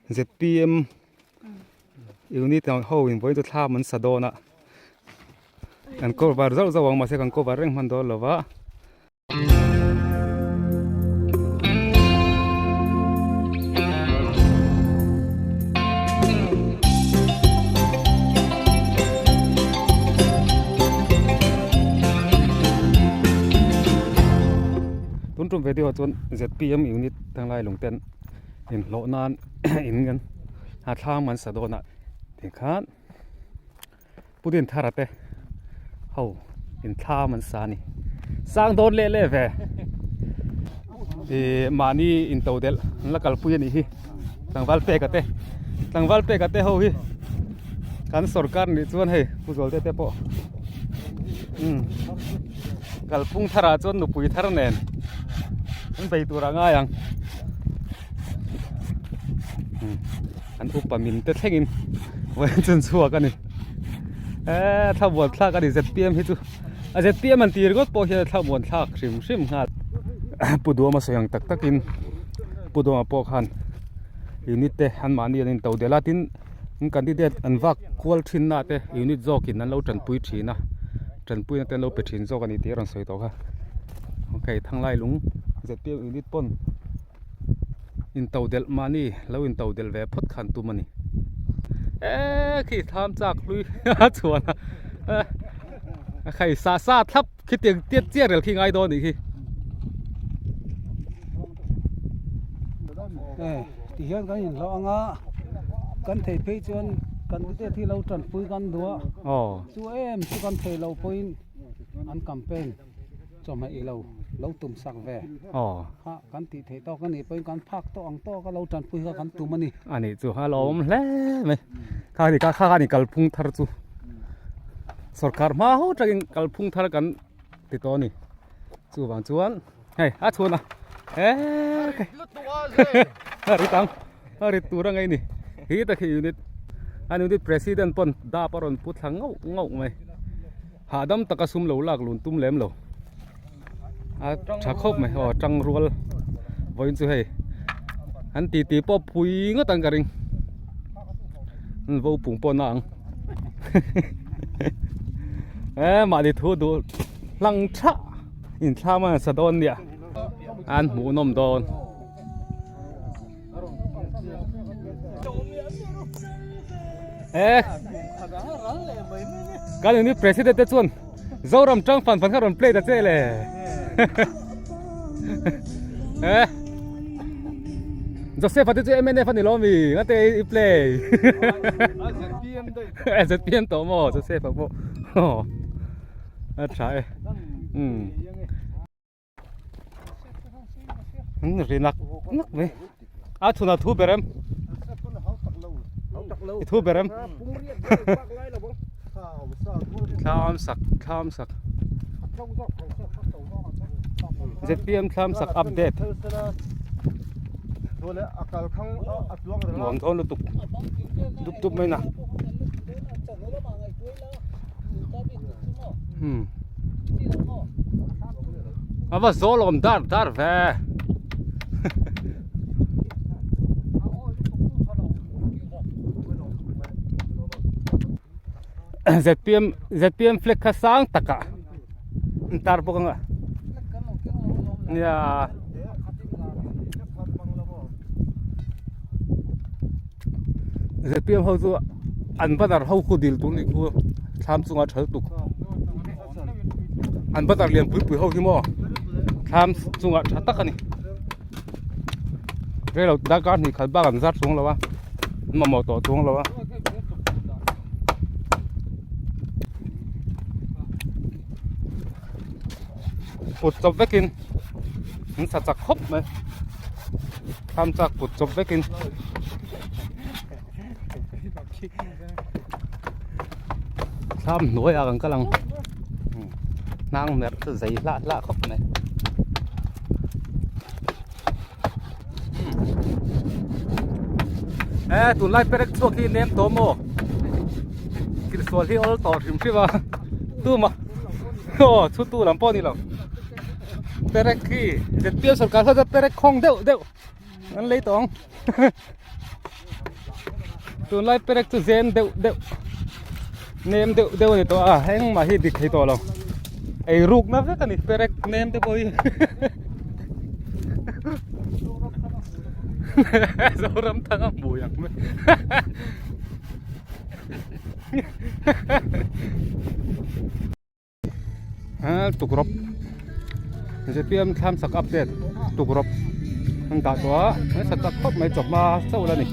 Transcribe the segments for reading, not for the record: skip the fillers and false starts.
ZPM unit ang ho in vawiin chu thlam an sa dawn a kan cover zauh zauh ang mahse kan cover reng hman dawn lo va. Tun tum video ah chuan ZPM unit tanglai lungten inhlawh nan in an a thlam an sa dawn a tikhan Putin thara te ho in thlam an sa a ni sang dawn leh leh ve ih mahni in to delh an la kalpui a nih hi tlangval peka te tlangval peka te ho hi kan sorkar nih chuan hei pu zualte te pawh umm kalphung tharah chuan nupui thar nen an bei tur a ngai ang an upa min te thlengin vawiin chu an chhuak a ni eee thlamuan thlak a ni zpm hi chu a zpm an ti ringawt pawh hian a thlamuan thlak hrim hrim nghal pu duama sawi ang tak takin pu duama pawh khan unit te anmahni an into delh a tin an candidate an vak kual thin na te unit zawkin an lo tanpui thin a tanpuina te an lo pe thin zawk a ni tih a rawn sawi tawh kha okay thanglai lung zpm unit pawn into delh mahni lo into delh ve phawt khan tum a ni eee khi thlam chak hlui a chhuan a a khai sa sa thlap khitiang tiat chiah rel khi ngai dawn a nih khi. Tihian kan inhlawh ang a kan thei phei chuan kan candidate hi lo tanpui kan duh a chu em chu kan thei lo pawhin an campaign chawhmeh i lo lo tum sak ve kha kan tih theih tawk a nih pawhin kan phak tawh ang tawk a lo tanpui kha kan tum a ni. A nih chu a lawm hle mai kha ni kha kha ni kalphung thar chu sorkar hma ho takin kalphung thar kan ti tawh a ni chuvang chuan hei a chhuan a eee a rit ang a rit tur a ngei ni hi tak hi unit an unit president pawn dap a rawn pu thla ngauh ngauh mai. Hahdam taka sum lo lak lun tum lem lo a tha khawp mai aw tang rual vawiin chu hei an ti ti pawh phui ngawt ang ka ring an vo pung pawh na ang e mahni thu duh hlang tha inthlam a sa dawn nia an hmuh nawm dawn. Eh kan ini president te chuan Zoram tang fan fan kha rawn play ta che le eh Joseph ate chu MNF ani lo mi ngate i play ZPM tawh maw Joseph a pawh a tha e um ri nak nak mai a chhunah thu ber em i thu ber em thlam sak thlam sak zpm thlam sak update nuam dawn lutuk dup dup mai na hmm a va zawl awm dar dar ve zpm zpm flag kha sang takah an tar bawk ang a nia zpm ho chu an banner ho khu dil tur nih khu thlam chunga thal tuk an banner lian pui pui ho hi maw thlam chungah tha tak a ni rei lo darkar hnih khat bak an zar chuang lo a an mamawh tawh chuang lo a put chawp vekin an sa chak khawp mai thlam chak put chawp vekin thlam hnuaiah kan kal ang hnang merh chu zei hlah hlah khawp mai e tunlai perek chhuak hi nem tawh maw thilsual hi awl tawh hrim hrim a tuma aw chhutu lam pawh a ni lo perek hi zpm sorkar kha chuan perek khawng deuh deuh an lei tawh ang. Tunlai perek chu zen deuh deuh nem deuh deuh a ni tawh a engmah hi dik thei tawh lo ei rukna vek a ni perek nem te pawh hi Zoram thanga hmui ang mai Tukrawp zpm thlam sak update tukrawp an dah tawh a nasa tak khawp mai chawhma chauh la ni.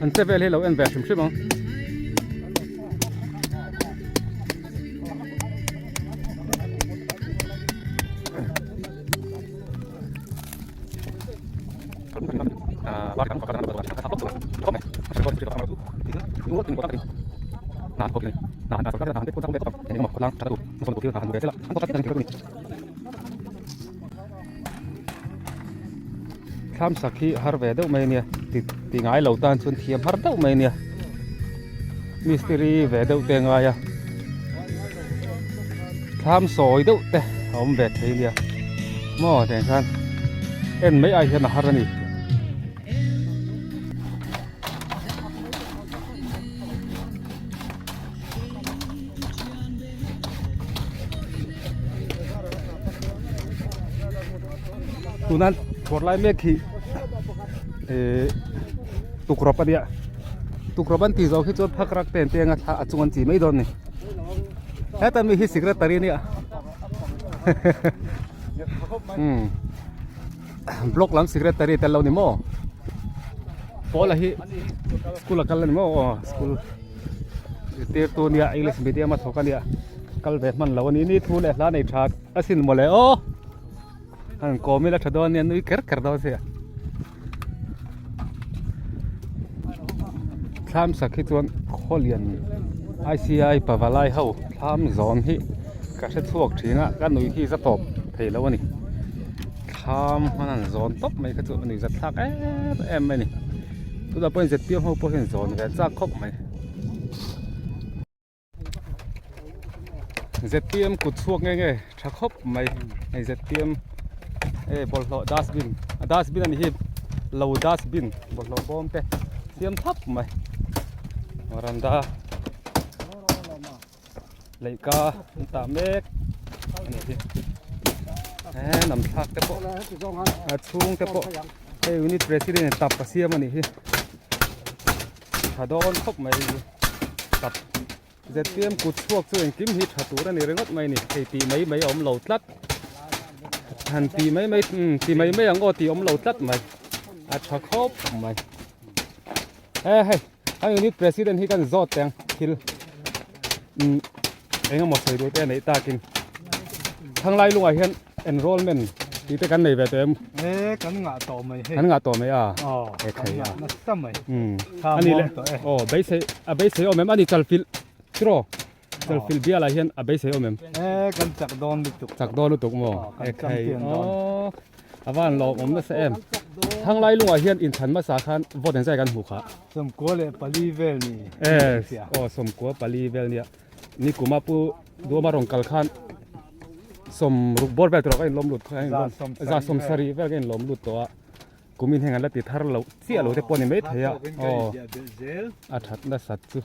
An che vel hi lo en ve hrim hrim ang. Thlam sak hi har ve deuh mai ania ti ti ngai lo tan chuan thiam har deuh mai ania mistiri ve deuh te a ngai a thlam sawi deuh te a awm ve thei ania maw tiang khan en mai ai hian a har a ni. Tuna chhuar lai mek hi eh tukrawp a nia tukrawp an tih zawh khi chuan phak rak te an teng a thla a chung an chi mai dawn a ni heta mi hi secretary a nia umm block lam secretary tel lo ni maw pawl a hi school a kal a ni maw aw school zirtirtu a nia english medium a thawk a nia kal ve hman lo a ni ni thu leh hla nei tha asin mawle aw. Han kawm ila tha dawn nia nui ker ker dawn sia. Thlam sak hi chuan khawlian ICI pavalai ho thlam zawn hi ka hre chhuak thin a ka nui hi za tawp thei lo a ni. Thlam hman an zawn tawp mai kha chu a nui zat thlak em em mai a ni. Tunah pawhin zpm ho pawh hian zawn ve chak khawp mai. Zpm kut chhuak nge nge tha khawp mai hei zpm hei bawlhhlawh dustbin a dustbin a ni hi lo dustbin bawlhhlawh bawm te siam thap mai varanda leihka an tah mek a ni hi he lam thlak te pawh a chhung te pawh hei unit president in tap a siam a ni hi. Tha dawn khawp mai hi tap zpm kut chhuak chu engkim hi tha tur a ni ringawt mai a ni hei tih mai mai a awm lo tlat han tih mai mai umm ti mai mai ang aw tih a awm lo tlat mai a tha khawp mai he hei a unit president hi kan zawt teh ang thil umm eng emaw sawi duh te a neih takin thanglai lungah hian enrollment tih te kan nei ve tawh em? E kan ngah tawh mai hei. Kan ngah tawh mai a. Aw E kan thei a. ngah nasa mai. Umm Tha ani le muang tawh e. aw beisei a beisei awm em ani chalfilh tiraw chalfilh bialah hian a beisei awm em? E kan chak dawn lutuk. Chak dawn lutuk maw? Aw kan E thei champion dawn. aw a van lawmawm nasa em. Thanglai lungah hian inthlan hmasa khan vote engzai kan hmuh khah? 94 vel ni. E aw 94 vel nia. Ni kuma pu Duama rawn kal khan sawm ruk bawr vel tur ka inlawm lut za sawm sarih vel ka inlawm lut tawh a kumin heng an la ti thar lo chiah lo te pawh a ni mai thei a aw a that nasat chu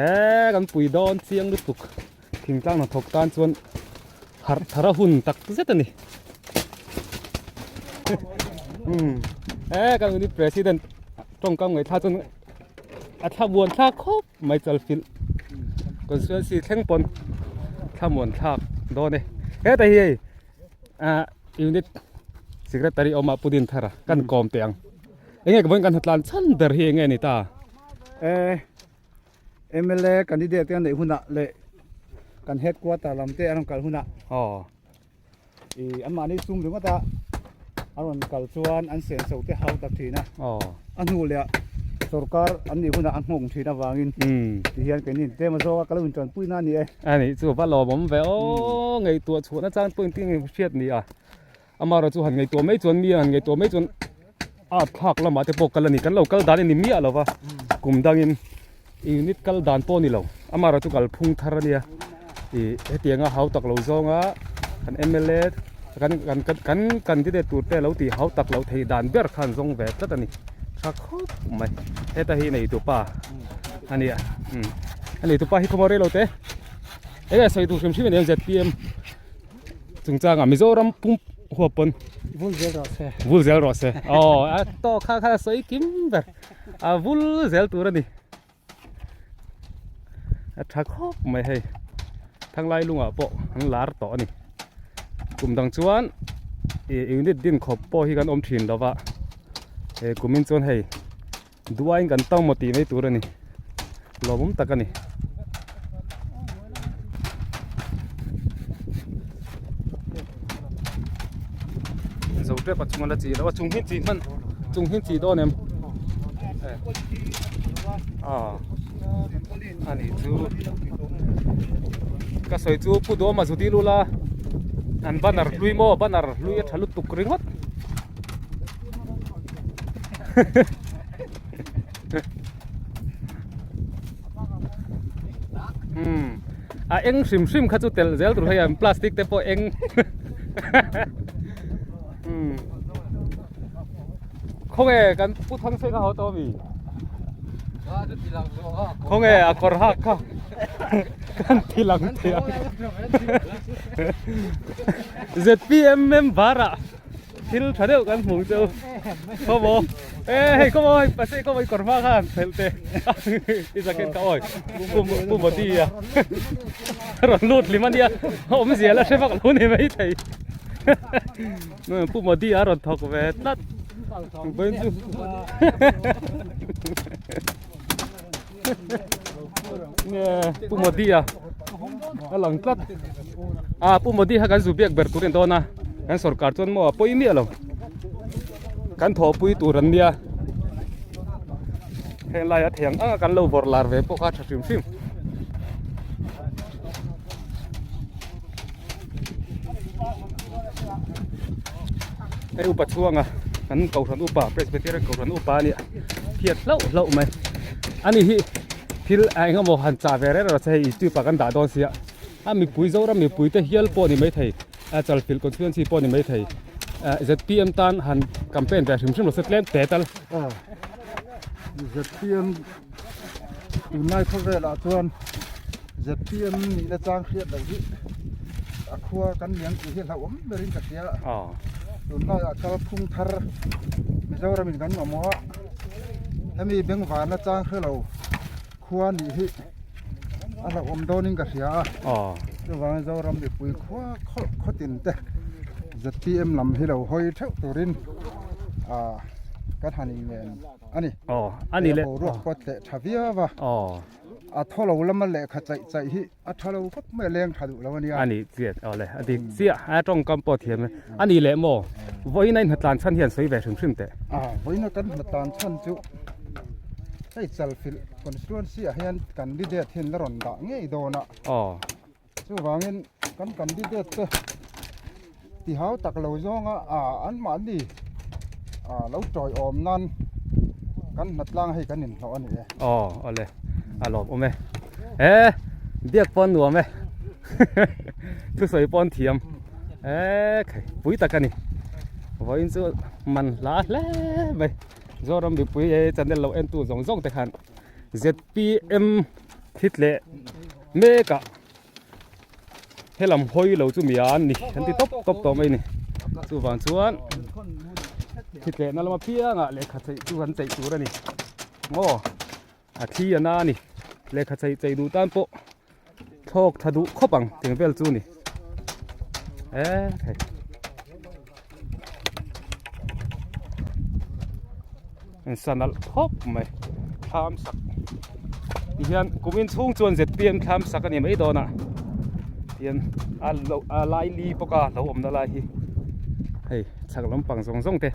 e kan pui dawn chiang lutuk thingtlang hnathawk tan chuan harh thar a hun tak zet a ni e kan unit president tawngkam ngaihthla chuan a thlamuan thlak khawp mai chalfilh constituency thleng pawn thlamuan thlak dawn e heta hi hei ah unit secretary awm a pu Dinthara kan kawm teh ang enge ka vawiin kan hnatlan chhan ber hi enge ni ta e mla candidate te an neih hunah leh kan headquarter lam te an rawn kal hunah aw Ih an mahni sum ringawt a a rawn kal chuan an senso te hau tak thin a a hnu leh ah sorkar an nih hunah a nghawng thin avangin ti hian keini in tlem a zawk a ka lo intanpui na a ni e. A nih chu va lawmawm ve aw ngaihtuah chhuahna chang pawh engtin nge hriat ni a amaherawh chu han ngaihtuah mai chuan mi han ngaihtuah mai chuan a thlak lamah te pawh kal a ni kan lo kal dan a ni miah lo va kum dangin unit kal dan pawh a ni lo amaherawh chu kalphung thar a nia. Ih hetianga hau tak lo zawnga kan mla kan kan kan candidate tur te lo tih hau tak loh theih dan ber khan zawng ve tlat a ni tha khawp mai heta hi neitu pa a nia umm a neitu pa hi khawmaw rei lo te enge sawi duh hrim hrim a ni ang zpm chungchangah Mizoram pum huap pawn vul zel rawh se vul zel rawh se aw a tawk kha kha sawi kim ber a vul zel tur a ni. A tha khawp mai hei thanglai lungah pawh an lar tawh a ni kum dang chuan ih unit din khawp pawh hi kan awm thin lo va he kumin chuan hei duaiin kan tawng maw tih mai tur a ni lawmawm tak a ni. Zo tep a chung a la chi lo a chung hi chi hman chung hi chi dawn em a ni chu ka sawi chu pu dawma zu dil ula an banner hlui maw banner hlui a tha lutuk ringawt umm a eng hrim hrim kha chu telh zel tur hei an plastic te pawh eng umm khawnge kan pu thang se kha haw tawh ami khawnge a kawr hak kha kan ti lang thei ang zpm member ah thil tha deuh kan hmuh chu khaw maw e hei khaw maw hei pase khaw maw i kawr hma khan phelh teh i jacket kha awi pu pu modi a rawn lut hlim ania awmzia la hre vak lo ni mai thei pu modi a rawn thawk ve tlat vawiin chu Pu Modi a a lang tlat a Pu Modi kha kan zu biak ber tur a ni dawn a kan sorkar chuan maw a pawi miah lo kan thawhpui tur an nia heng laia thei ang ang a kan lo vawrh lar ve pawh kha a tha hrim hrim. Hei upa chhuanga kan kohhran upa Presbyterian kohhran upa a nia phiat hlauh hlauh mai ani hi thil a eng emaw han chah ve reng reng se hei youtube ah kan dah dawn sia a mipui zoram mipui te hial pawh a ni maithei a chalfilh constituency pawh a ni maithei zpm tan han campaign ve hrim hrim lo se tlem te tal. Zpm Tunlai khawvelah chuan zpm nihna chang hriat loh hi a khua kan lian tih hi hlauhawm berin ka hria a. Tunlaiah kalphung thar Mizoramin kan mamawh a, hemi bengvarna chang hre lo khua nih hi a hlauhawm dawnin ka hria a. Chuvangin Zoram mipui khua khawtin te zpm lam hi lo hawi theuh turin kan han inen. a ni. Aw, a ni le. Boruak pawh a tleh tha viau a. Aw. A thaw lo lama lehkha chaih chaih hi a tha lo khawp mai a, leng tha duh lo a nia. A ni chiah, aw le, a dik chiah, a tawngkam pawh a thiam e. A ni leh maw? Vawiin a inhnatlan chhan hian sawi ve hrim hrim teh. A, vawiin a kan hnatlan chhan chu hei Chalfilh constituency ah hian candidate hian la rawn dah ngei dawn a. Aw. Chuvangin kan candidate te ti hau tak lo zawnga anmahni lo tawiawm nan kan hnatlang hei kan inhlawh a ni e. Aw awle a lawmawm e. E biak pawh an nuam e thusawi pawh an thiam e khai pui tak a ni. Vawiin chu man hla hle mai Zoram mipui e channel lo entu zawng zawng te khan zpm thit leh mek ah helam hawi lo chu mi an ni an ti tawp tawp tawh mai a ni chuvang chuan thit leh na lama piangah lehkha chei chu an chei tur a ni maw a thli a na a ni lehkha chei chei duh tan pawh thlawk tha duh khawp ang tih vel chu a ni e hei. Sanalh khawp mai thlam sak tihian kumin chhung chuan zpm thlam sak a ni mai dawn a tihian a lo a lai li bawk a lo awmna lai hi hei chhak lampang zawng zawng te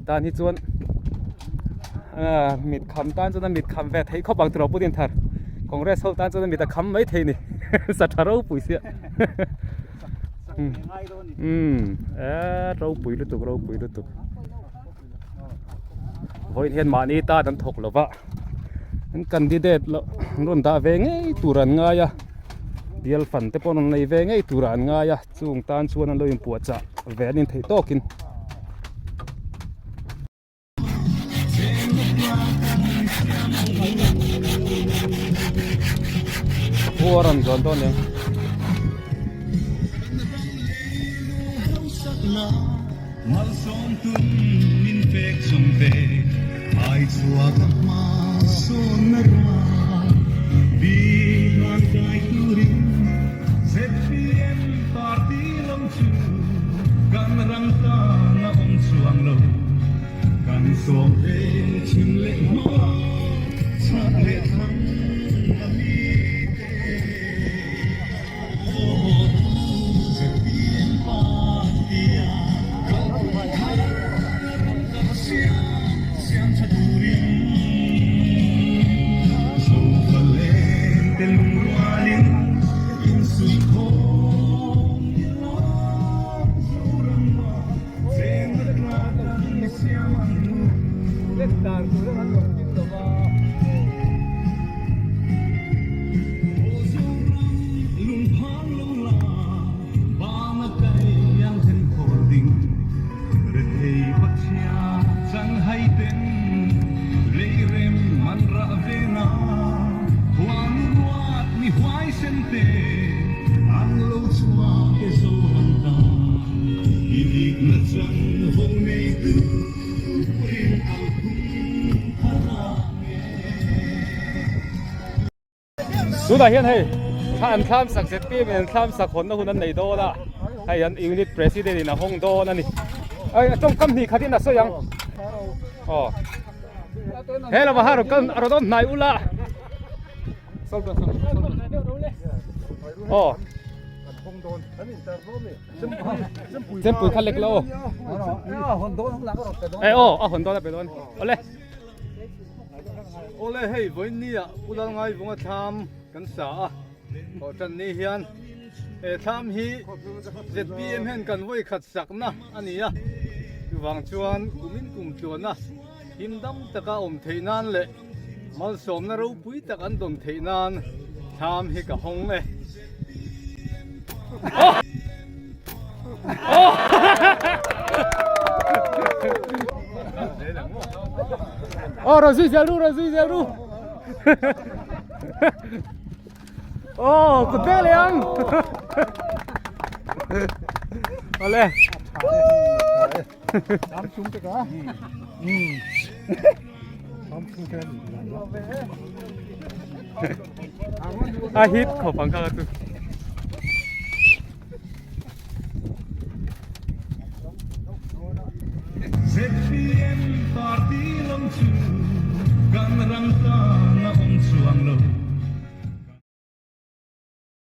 tan hi chuan ah mit kham tan chuan a mit kham ve theih khawp ang tiraw pu Dinthar congress ho tan chuan a mit a kham mai thei a ni sa tha ropui sia umm eh ropui lutuk ropui lutuk. Vawiin hian mahni tan an thawk lo va, an candidate loh an rawn dah ve ngei tur an ngai a. Bial fan te pawh an rawn nei ve ngei turah an ngai a, chung tan chuan an lo inpuahchah ve an intheih tawkin. Aw a rawn zawn dawn eng. Tunah hian hei thla an thlam sak zpm in an thlam sak hawnna hun an nei dawn a hei an unit president in a hawng dawn a ni ai a tawngkam hnih khat in a sawi ang aw he lama ha rawn kal a rawn awm hnai ula aw Chempui kha lek lo e aw a hawn dawn a pe dawn awle Awle hei vawiin ni ah Pu Lalngaivunga thlam kan sa a aw tan ni hian he thlam hi zpm hian kan vawi khat sakna a ni a chuvang chuan kumin kum tluana him dam taka awm theih nan leh malsawmna ropui tak an dawn theih nan thlam hi ka hawng e. Aw rawn zui zel ru rawn zui zel ru aw kut beng leh ang awle a hit khawp ang kha chu ZPM party lam chu kan ram tan.